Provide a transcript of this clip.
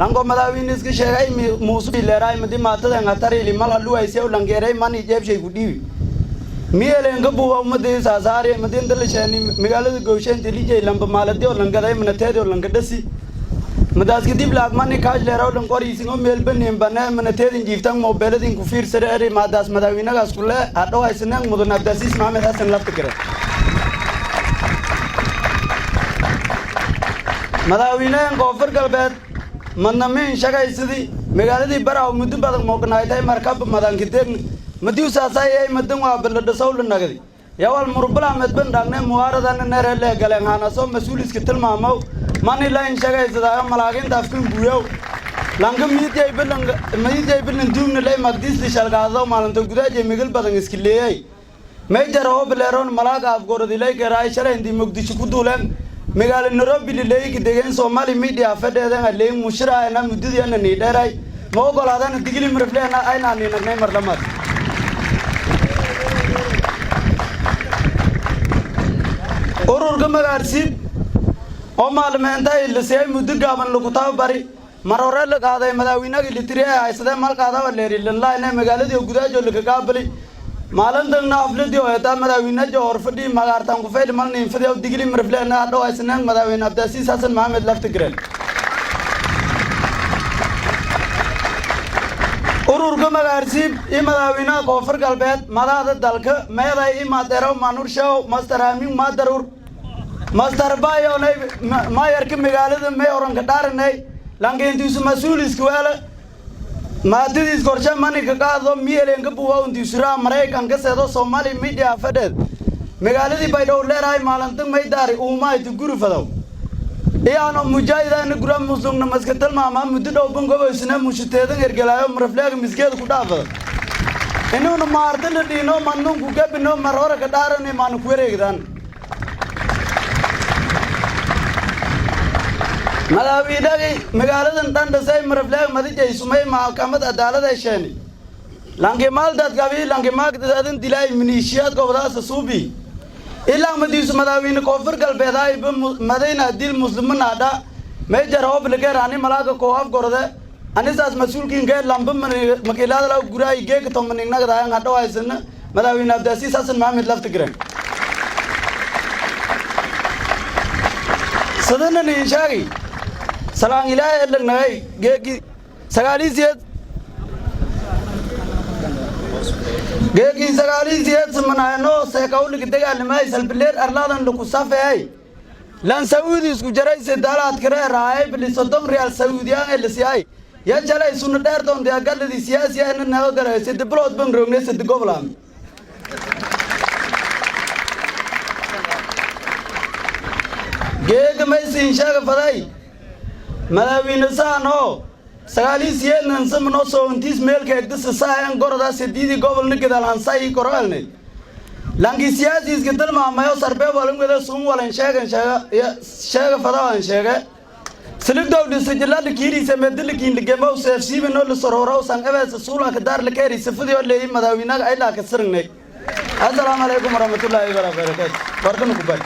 Lango madaaweyne iska sheegay Muuse leeray madi maatadan atarili mal haluwayse langeeray mani jeebshay ku dhiibi miyelenka buuba ummadii saasaari madinta la sheeni magaalada gowsheenta lijay lamba maaladi oo langaday manateedi oo lanka dhasi madaas kadib laag mani kaash leeraw lan qoriisin oo meelbanin banee manateedin jiiftan moobeeladin ku fiirsare eri maadaas madaawinagaas kule hadhow haysaneen Mudan Abdiasiis Maxamed Xasan Laftigare. Madaaweynahan Koonfur Galbeed madnamiin shagaysidii magaaladii Baraw muddo badan mooqnaaytay markab madankideegna madiusaasayay madan waa baladhasawla nagdi yawal murbalamed ban dhagne muwaaradana neerele galeen haanaso mas-uuliska tilmaamow mani lain shagaysadaayo malaaginta afkan buuyow lanka miidyay bilan miidyay bilan duugna lay magdiisli shalgaado maalinta gudaajay migil badan iska leeyay meejar oo bileeroon malaaga afgorodilay garaay shalay intii Muqdisho ku duuleen magaalo Nairobi lileeyka degeen Soomaali media fadheedan leey mushiraayna muddadiina ni dheeray ma ogolaadana Digili Mirifleena ayna ni nagnay mar lamaad. Ururka Magaarsiib oo maalmeenta la siiyay muddo gaaban lagu tababari mar hore la qaaday madaaweynaga litiri ee haysadee malqaadaba leerilanlaayna magaaladii gudaajo laga qaabali maalintan xafladii oo hetaa madaaweynaja horfadhii magaartan kufayl malnin fadhiyo Digili Mirifleena hadhow haysaneen madaaweyne Abdiasiis Xasan Maxamed Laftigreen. Ururka Magaarsiib iyo madaaweynaha Koonfur Galbeed madaxda dalka meeday imaadeerow manurshow master aamin madarur master bayonay maayarka magaalada may oranka dhaaranay lankeentiisu mas-uuliska weele maadadiis korshe manika qaado miyelenka buwa untiisuraa Maraykanka seedo Soomaali media fadheed magaaladii Baydhow leerahay maalintan maydaari uumaayta guri fadow iyaano mujaahidana gura muslimna maska tilmaamaa muddo dhow bangobaysna mushiteedan ergelaayo marafleega miskeeda ku dhaafado inuuna maarta la dhiino manunku gabino mar hore ka dhaaranay maanu ku wareegdaan. Madaawidhagay magaaladan dhandhasay marafleeg madijay sumay maxkamad cadaalad ay sheeni lankimaaldad gabi lankimaagdadan dilaay minishiyaad gobdaasa suubi ilaa madiisu madaaweyne Koonfur Galbeed ayba madayna dil muslimanaadha meejar hoobligeer ani malaaga koo afgorde anisaas mas-uulkiinkee lamba makiilaadala guraay geeka tomaningnagadayan hadhow haysana madaaweyne Abdiasiis Xasan Maxamed Laftigreen. Sadana nin sheegay salaan Ilaahay elanagay geeki 98 geeki 98 samanaano seekawligi dagaalamay salbileer arlaadan laku safeey lan Saudi isku jaray sedalaad kare raay bili 30 riyaal Saudiyaan ee lisiyay ya jalay sunna dheer doon de galadii siyaasi ayna naga garay sida bilood ban roognay sida goblan geega maysin sheega faday madaaweyne saano 98 samano soontiis meelka egdasa saayan gorodaa sidiidii gobolna gadaal hansai koroelnay lanki siyaasiiska tilmaamayo sarbee walangada suun walan sheegan sheega sheega fadawan sheege siligdow dhisajilada kiirisa medilikiin ligemow seefsiibino lisororow san ebeesa suulaka daar lakeeri sifadii oo leeyi madaaweynaga aylaa ka sirnay. Assalaamu calaykum waraxmatullaahi wabarakaatu. Warkana kubay.